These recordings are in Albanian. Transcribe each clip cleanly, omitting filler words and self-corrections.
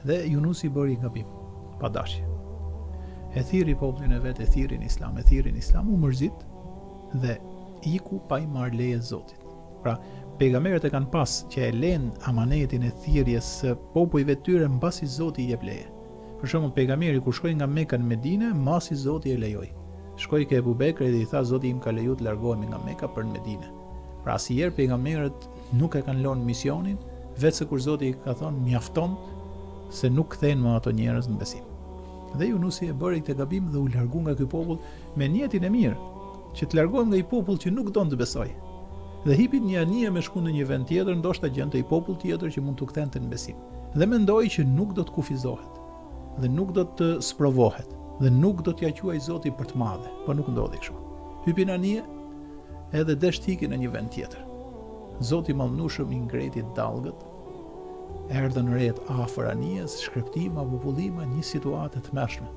Dhe Junusi bëri gabim, pa dashje. E thirri popullin e vet, e thirri në Islam, e thirri në Islam, u mërzit dhe iku pa i marrë leje Zotit. Pra, pejgamberët e kanë pas që e lënë amanetin e thirrjes së popujve të tyre mbasi Zoti i jep leje. Për shembull, pejgamberi kur shkoi nga Meka në Medinë, mbasi Zoti e lejoi. Shkoi ke Ebu Bekri dhe i tha Zoti im ka leju të largohemi nga Meka për në Medinë. Pra asnjëherë pejgamberët nuk e kanë lënë misionin, veçse kur Zoti i ka thënë mjafton se nuk kthehen më ato njerëz në besim. Dhe Junusi e bëri këtë gabim dhe u largu nga ky popull me nijetin e mirë, që të largohem nga një popull që nuk don të besojë. Dhe hipi në një anije me shku në një vend tjetër, ndoshta gjente një popull tjetër që mund t'u kthente në besim. Dhe mendoi që nuk do të kufizohet dhe nuk do të sprovohet dhe nuk do t'ia quajë Zoti për të madhe, por nuk ndodhi kështu. Hypi në anije edhe desh të iki në një vend tjetër. Zoti i madhnushëm i ngreti dallgët, erdhën retë afër anijes, shkreptima, bubullima, një situatë e tmerrshme.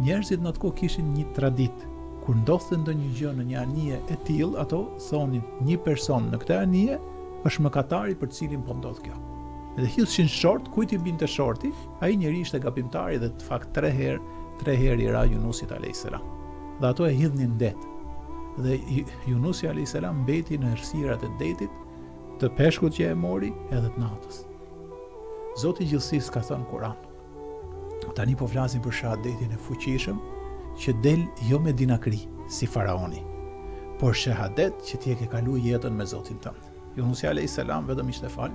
Njerëzit në atë kohë kishin një traditë, kur ndodhte ndonjë gjë në një anije e tillë, ato thonin një person në këtë anije është mëkatari për të cilin po ndodh kjo. Dhe hidhshin short, kujt i binte shorti, ai njeri ishte gabimtari dhe në fakt tre herë, tre herë i ra Junusit alayhis salam. Dhe ato e hidhnin në det. Dhe Junusi alayhis salam mbeti në errësirat e detit, të peshkut që e mori edhe të natës. Zoti i gjithësisë ka thënë në Kur'an. Tani po flasim për shahadetin e fuqishëm që del jo me dinakri si faraoni, por shahadet që ti e ke kalu jetën me Zotin tënd. Junusi alayhis salam vetëm ishte fal,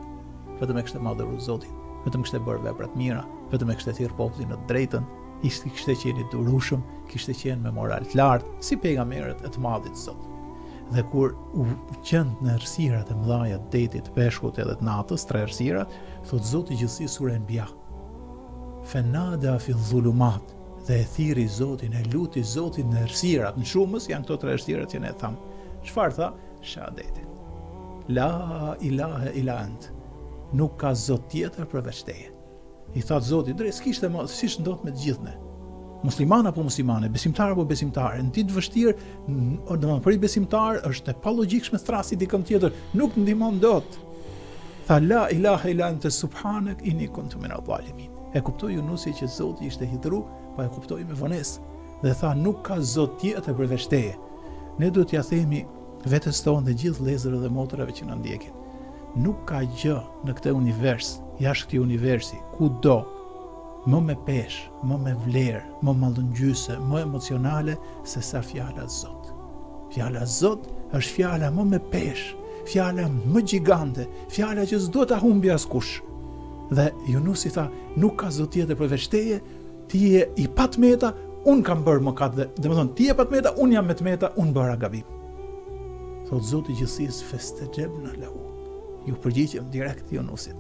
vetëm e kishte madhëru Zotin, vetëm kishte bërë vepra të mira, vetëm e kishte thirr popullin në të drejtën, ishte kishte qenë i durueshëm, kishte qenë me moral të lartë, si pejgamberët e të madhit Zot. Dhe kur u gjend në errësirat e mëdha të detit, të peshkut edhe të natës, tre errësirat, thotë Zoti i gjithësisë sure Enbia. Fenada fi dhulumat dhe e thirri Zotin, e luti Zotin në errësirat, në shumës janë këto tre errësirat që ne thamë. Çfarë tha? Shahadetin. La ilahe ila ent. Nuk ka Zot tjetër përveç teje. I tha Zotit, drejt, s'kishte më, siç ndodh me të gjithë ne. Musliman apo muslimane, besimtar apo besimtare, në ditë të vështirë, domethënë për një besimtar është e palogjikshme të thrasi dikën tjetër, nuk të ndihmon dot. Tha la ilaha illa ente subhanak inni kuntu min adh-dhalimin. E kuptoi Junusi që Zoti ishte hidhru, po e kuptoi me vonesë dhe tha nuk ka Zot tjetër përveç teje. Ne duhet t'ia themi vetes tonë dhe gjithë vëllezërve dhe motrave që na ndjekin. Nuk ka gjë në këtë univers, jashtë këtij universi, kudo, më me peshë, më me vlerë, më mallëngjyese, më emocionale se sa fjala Zot. Fjala Zot është fjala më me peshë, fjala më gjigante, fjala që s'duhet ta humbi askush. Dhe Junusi tha, nuk ka Zot tjetër përveç teje, ti je i pa të meta, unë kam bërë mëkat dhe, domethënë, ti je pa të meta, unë jam me të meta, unë bëra gabim. Thotë Zoti i gjithësisë, festexhebna lehu. Iu përgjigjëm direkt Junusit.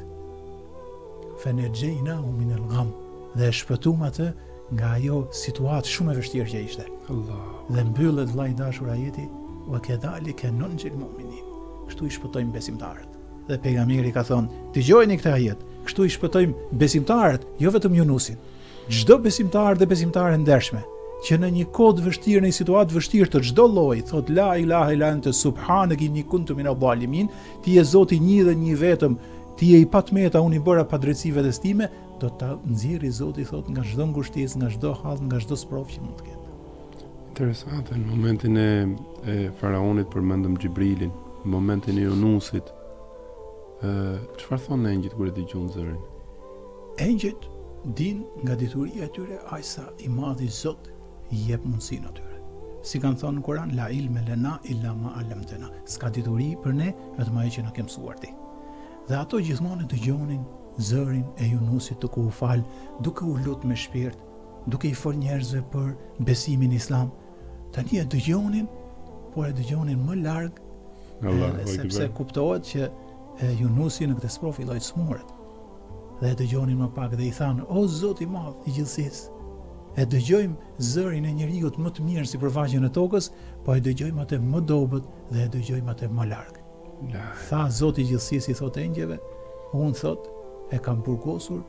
Fenexhejnahu minel gam. Dhe e shpëtum atë nga ajo situatë shumë e vështirë që ishte. Allah. Dhe mbyllet vëlla i dashur ajeti, wa kedhalike nunxhil mu'minin. Kështu i shpëtojmë besimtarët. Dhe pejgamberi ka thënë, dëgjojeni këtë ajet, kështu i shpëtojmë besimtarët, jo vetëm Junusin. Çdo besimtar dhe besimtare e ndershme, që në një kohë të vështirë, në një situatë të vështirë të çdo lloji, thotë la ilaha illa ente subhaneke inni kuntu min adh-dhalimin, ti je Zoti një dhe një vetëm, ti je i pa të meta, unë i bëra padrejtësi vetes time, do ta nxjerrë Zoti thotë nga çdo ngushticë, nga çdo hall, nga çdo sprovë që mund të ketë. Interesante, në momentin e, e faraonit përmendëm Xhibrilin, në momentin e Junusit, ë çfarë thonë engjëjt kur e dëgjojnë zërin? Engjëjt dinë nga dituria e tyre aq sa i madhi Zot i jep mundësinë atyre. Si kanë thënë në Kur'an, la ilme lena illa ma allamtena. S'ka dituri për ne, vetëm ajo që na ke mësuar ti. Dhe ato gjithmonë e dëgjonin zërin e Junusit duke u fal, duke u lut me shpirt, duke i fol njerëzve për besimin islam. Tani e dëgjonin, por e dëgjonin më larg, Allahu sepse kuptohet që Junusi në këtë sprovë filloi të smuret. Dhe e dëgjonin më pak dhe i thanë, o Zot i madh i gjithësisë, e dëgjojmë zërin e njeriut më të mirë në sipërfaqen e tokës, po e dëgjojmë atë më dobët dhe e dëgjojmë atë më larg. Tha Zoti i gjithësisë i thotë engjëjve, unë thotë e kam burgosur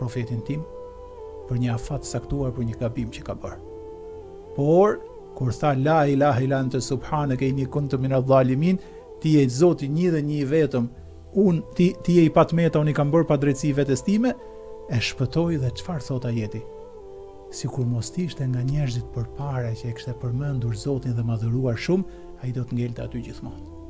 profetin tim për një afat të caktuar për një gabim që ka bërë. Por kur tha la ilaha illa ente subhaneke inni kuntu min adh-dhalimin, ti je Zoti një dhe një i vetëm, unë ti ti je i pa të meta, unë i kam bërë padrejtësi vetes time. E shpëtoi dhe çfarë thotë ajeti? Sikur mos të ishte nga njerëzit përpara që e kishte përmendur Zotin dhe madhëruar shumë, ai do të ngelte aty gjithmonë.